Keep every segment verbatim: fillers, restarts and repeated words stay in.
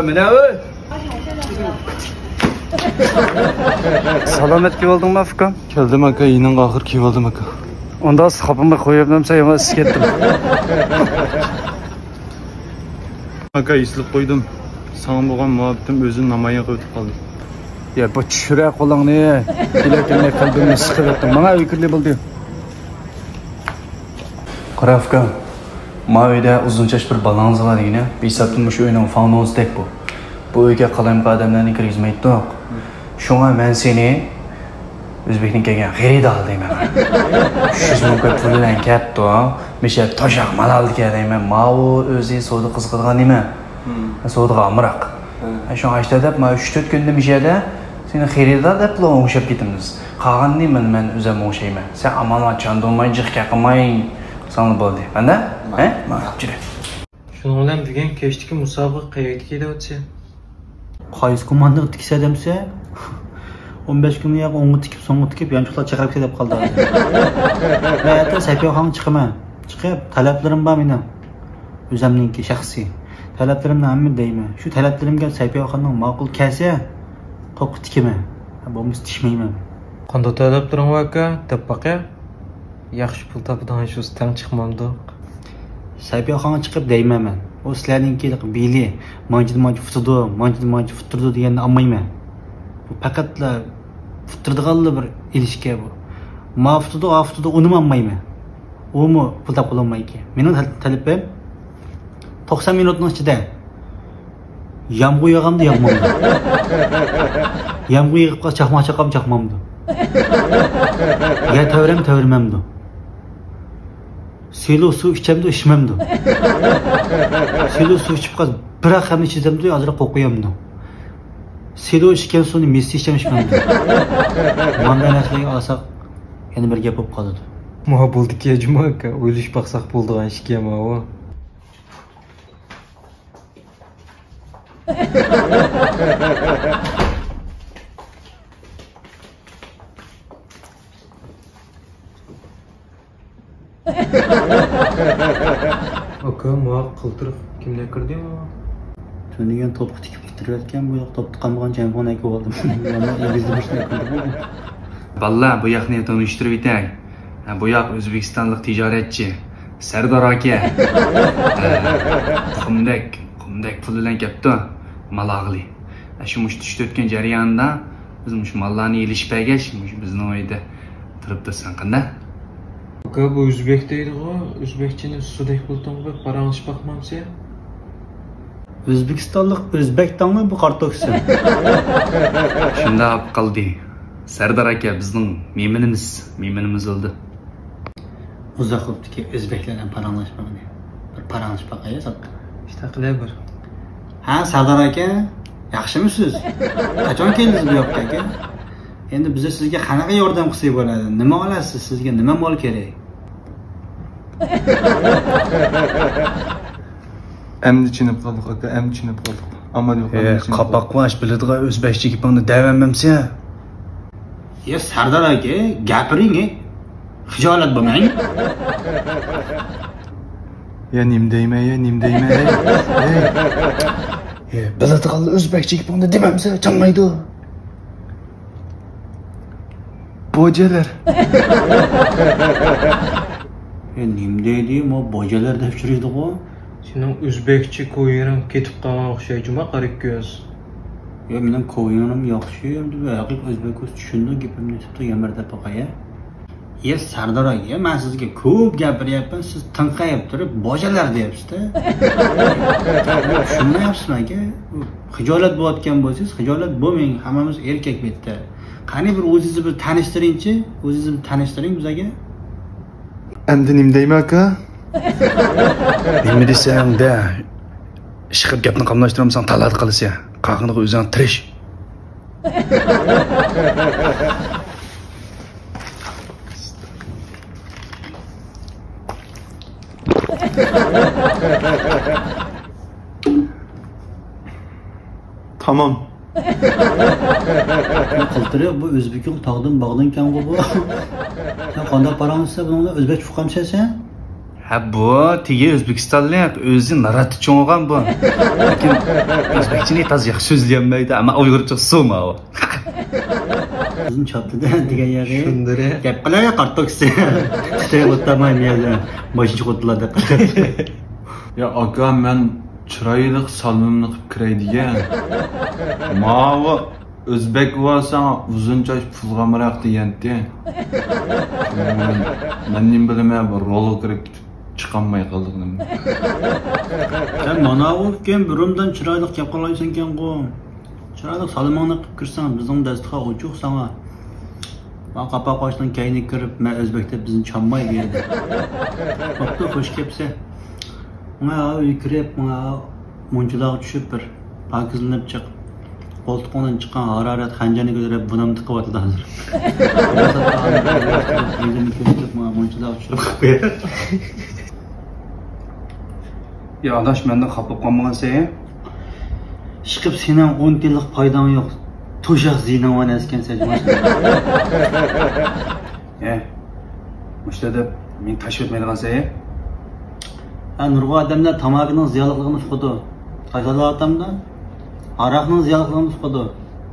مانا ئۆي. سالامەت كېلىۋالدىڭمۇ، ئۇكام؟ كەلدىم، ئاكا، يېنىڭغا ئاخىر كېلىۋالدىم، ئاكا. ئۇنداق خاپىماي قويۇپ نەمسە يامان ئىسسىپ كەتتىم. ئاكا، ئېسىلىپ قويدۇم. ساڭا بولغان مۇھەببىتىم ئۆزىنى نامايان قىلىۋېتىپ قالدى. يا، بۇ چۈشۈرە قولۇڭنى. كېلەكەننى قەلبىمنى سىقىۋەتتىڭ. ماڭا ئۆيگە كىرگىلى بولدى. قارا ئۇكام، ما ئۆيدە ئۇزۇن چاچ بىر بالاڭىز بار دېگىنە، بىر ھېسابتىن مۇشۇ ئۆينىڭ فاڭنوزىدەك بۇ. بۇ ئۆيگە قالايمىقان ئادەملەرنى كىرگۈزمەيدۇ. شۇڭا مەن سېنى ئۆزبېكتىن كەلگەن خېرىدار دەيمەن. ئۈچ يۈز مىڭ كوي پۇل بىلەن كەپتۇ. مىشە توشاق مال ئالدىكەن دەيمەن. ماۋۇ ئۆزى سودا قىزىقىدىغان نېمە؟ سودىغا ئامراق. شۇڭا ئاشتا دەپ، ما ئۈچ تۆت كۈندە مىشەدە سېنى خېرىدار دەپلا ئوڭشاپ كېتىمىز. قالغىنىنى مەن، مەن ئۆزۈم ئوڭشايمەن. سەن ئامانغا چاندۇرماي، جىق كەقىرماي قىلساڭلا بولدى. ماندە؟ ھە؟ ماڭا ئاپچىلە. شۇنىڭ بىلەن بۈگۈن كەچتىكى مۇسابىقە قەيەردە كېتىۋاتىسى؟ قايسى كوماندىغا تىكسە دەمسە؟ ئون بەش كۈندىن ياقى ئوڭغا تىكىپ، سوڭغا تىكىپ، يانچۇقلار چىقىرىپ كېتىپ قالدى. مەن ئەتە سەپىيەخانىغا چىقىمەن. چىقىپ، تەلەپلىرىم بار مېنىڭ. ئۆزۈمنىڭكى شەخسىي. تەلەپلىرىمنى ھەممىنى دەيمەن. شۇ تەلەپلىرىمگە سەپىيەخاننىڭ ماقۇل كەلسە، توپقا تىكىمەن. بولمىسا تىكمەيمەن. قانداق تەلەپلىرىڭ بار ئاكا؟ دەپ باقە. ياخشى پۇل تاپىدىغان شۇ تەڭ چىقمامدۇق؟ سەپىيەخانغا چىقىپ دەيمەن مەن. ئۇ سىلەرنىڭكى بىلى، مانچىدىن مانچە پۇتىدۇ، مانچىدىن مانچە پۇتتۇرىدۇ دېگەننى ئالمايمەن. بۇ پەقەتلا پۇتتۇرىدىغانلا بىر ئېلىشكە بۇ. ما پۇتىدۇ، ئا پۇتىدۇ، ئۇنىمۇ ئالمايمەن. ئۇمۇ پۇل تاپقىلى بولمايدىكەن. مېنىڭ تەل-، تەلىپىم توقسان مىنۇتنىڭ ئىچىدە يامغۇر ياغامدۇ، ياغمامدۇ؟ يامغۇر يېغىپ قالسا، چاقماق چاقامدۇ، چاقمامدۇ؟ يەر تەۋرەمدۇ، تەۋرىمەمدۇ؟ سېلو سۇ ئىچەمدۇ، ئىچمەمدۇ؟ سېلو سۇ ئىچىپ قالسا، بىراق خەمنى چىزەمدۇ، ئازراق قوقۇيامدۇ؟ سېلو ئىچكەن سۇنى مىسى ئىچەم، ئىچمەمدۇ؟ مانداق نەرسىلەرگە ئالساق، يەنە بىر گەپ بولۇپ قالىدۇ. ماڭا بولدىكى جۇما ئاكا، ئويلىشىپ باقساق بولىدىغان ئىشكەن ماۋۇ. ئاكا، ماڭا قىلتىرىق كىمدەك كىردى ماڭا؟ تۈنۈگۈن توپقا تىكىپ قىلتۇرۇۋەتكەن، بۇ ياق توپتا قالمىغان جەمپونى ئەكىۋالدىم. يامان ئېگىزدە بىر شۇنداق كىردى. بالىلار، بۇ ياقنى تونۇشتۇرۇۋېتەي. ھە، بۇ ياق ئۆزبېكىستانلىق تىجارەتچى، سەردار ئاكا. ھە، قۇمدەك، قۇمدەك پۇل بىلەن كەپتۇ، مال ئالغىلى. ھە، شۇ مۇشۇ چۈشۈپ ئۆتكەن جەريانىدا بىز مۇشۇ ماللارنى ئېلىشىپ بەرگەچ، مۇشۇ بىزنىڭ ئۆيدە تۇرۇپ تۇرساڭ قانداق؟ ئاكا، بۇ ئۆزبەك دەيدىغۇ، ئۆزبەكچىنى سۇدەك بىلىدىغۇ بىر پاراڭلىشىپ باقمامسەن؟ ئۆزبېكىستانلىق ئۆزبەك دەڭمۇ بۇ قارا توكسىنى؟ شۇنداق بولۇپ قالدى. سەردار ئاكا بىزنىڭ مېھمىنىمىز، مېھمىنىمىز بولدى. ئۇزاق بوپتىكەن ئۆزبەكلەر بىلەن پاراڭلاشمىغىنى. بىر پاراڭلىشىپ باقايلى سادقا. ئىشتاق قىلە بىر. ھە، سەردار ئاكا، ياخشىمۇسىز؟ قاچان كەلدىڭىز بۇ ياققا، ئاكا؟ ئەمدى بىز سىزگە قاناق ياردەم قىلساق بولىدۇ؟ نېمە ئالىسىز؟ سىزگە نېمە مال كېرەك؟ ئەمدى چۈشىنىپ قالدۇق، ئاكا، ئەمدى چۈشىنىپ قالدۇق. ئامال يوق، ئەمدى چۈشىنىپ قالدۇق. قاپاق قۇۋاچ، بىلىدىغان ئۆزبەكچە گېپىڭنى دەۋەرمەمسەن؟ يا سەردار ئاكا، گەپىرىڭ، خىجالەت بولماڭ. يا نېمە دەيمەن، يا نېمە دەيمەن، ھەي، ھەي. يا بىلىدىغانلار ئۆزبەكچە گېپىڭنى دېمەمسە، چانمايدۇ. بوجەلەر. يا نېمە دەيدۇ، ما بوجەلەر دەپ يۈرىدىغۇ. سېنىڭ ئۆزبەكچە كويىرىڭ كېتىپ قالغان ئوخشايدۇ جۇما، قارا كۆز. يا مېنىڭ كويىرىم ياخشى، ھەقىقىي ئۆزبەك بولسا چۈشىنىدۇ گېپىمنى، دەپتۇ يەنە بىر دەپ باقاي. يا سەردار ئاكا، يا مەن سىزگە كۆپ گەپىرىيەتمەن، سىز تىڭقايىپ تۇرۇپ بوجەلەر دەيسىز-دە. چۈشەنمەيسىزمۇ ئاكا؟ خىجالەت بولۇۋاتقان بولسىڭىز، خىجالەت بولماڭ، ھەممىمىز ئەركەك بۇ يەردە. قېنى بىر ئۆزىڭىزنى بىر تونۇشتۇرۇڭچى، ئۆزىڭىزنى بىر تونۇشتۇرۇڭ بىزگە. ئەمدى نېمە دەيمەن ئاكا؟ نېمە دېسەڭ دە. ئىشقىلىپ گەپنى قاملاشتۇرمىساڭ تالادا قالىسەن. قالغىنىغا ئۆزۈڭ تىرىش. تامام. قىلتىرى بۇ ئۆزبېكىڭ تاغدىن باغدىن كەڭغۇ بۇ. يا قانداق پاراڭلىشىسەن بۇنىڭ بىلەن؟ ئۆزبەكچە ئۇقامسەن سەن؟ ھە، بۇ تېگى ئۆزبېكىستانلىق، ئۆزى ناراتتا چوڭىغان بۇ. لېكىن ئۆزبېكچىنى تازا ياخشى سۆزلىيەلمەيدۇ، ئەمما ئۇيغۇرچە سۇ ماۋۇ. بىزنى چاپتىدە دېگەن يەرگە. شۇندىرى. گەپ قىلە، قارتوكسى. خىتاي ئوتتاماي مىيەدە. ماشىنىچە خوتۇنلار دەپ. يا ئاكا، مەن چىرايلىق سالىمىمنى قىپ كىرەي دېگەن. ماۋۇ ئۆزبەك بولساڭ ئۇزۇن چاچ پۇلغا ئامراق دېگەنتى. مەن، مەن نېمە بىلىمەن، بۇ رولغا كىرىپ چىقالماي قالدىم. سەن مانا ئۇ ئىكەن، بۇرۇندىن چىرايلىق گەپ قىلالايسەنكەنغۇ. چىرايلىق سالىمىڭنى قىپ كىرسەڭ، بىزنىڭ دەستىخان ئوچۇق ساڭا. ماڭا قاپاق قوشنىڭ كەينىگە كىرىپ، مەن ئۆزبەك دەپ بىزنى چالماي بۇ يەردە. بوپتۇ، خوش كەپسە. ماڭا ئۆيگە كىرىپ، ماڭا مۇنچىلارغا چۈشۈپ بىر پاكىزلىنىپ چىق. قولتۇقۇڭدىن چىققان ھارارەت خەنجەرنى كۆتۈرۈپ بۇنام تىقىۋاتىدۇ ھازىر. ماڭا مۇنچىلارغا چۈشۈرۈپ قويۇپ. يا ئاداش، مەندىن خاپىلىق قالمىغانسەن. ئىشقىپ سېنىڭ ئون تىيىنلىق پايداڭ يوق. توشاق زىيىنىڭ بار ئەسكەن سەن. ھە، مۇشۇنداق دەپ مېنى تاشلىۋەتمەيدىغانسەن. ھە، نۇرغۇن ئادەملەر تاماكىنىڭ زىيانلىقلىقىنى ئۇقىدۇ. تاشلاۋاتامدۇ؟ ھاراقنىڭ زىيانلىقلىقىنى ئۇقىدۇ.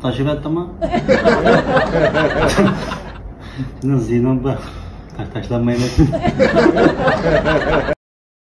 تاشلىۋەتتىمۇ؟ سېنىڭ زىيىنىڭ بار. تاش-، تاشلانمايمەن.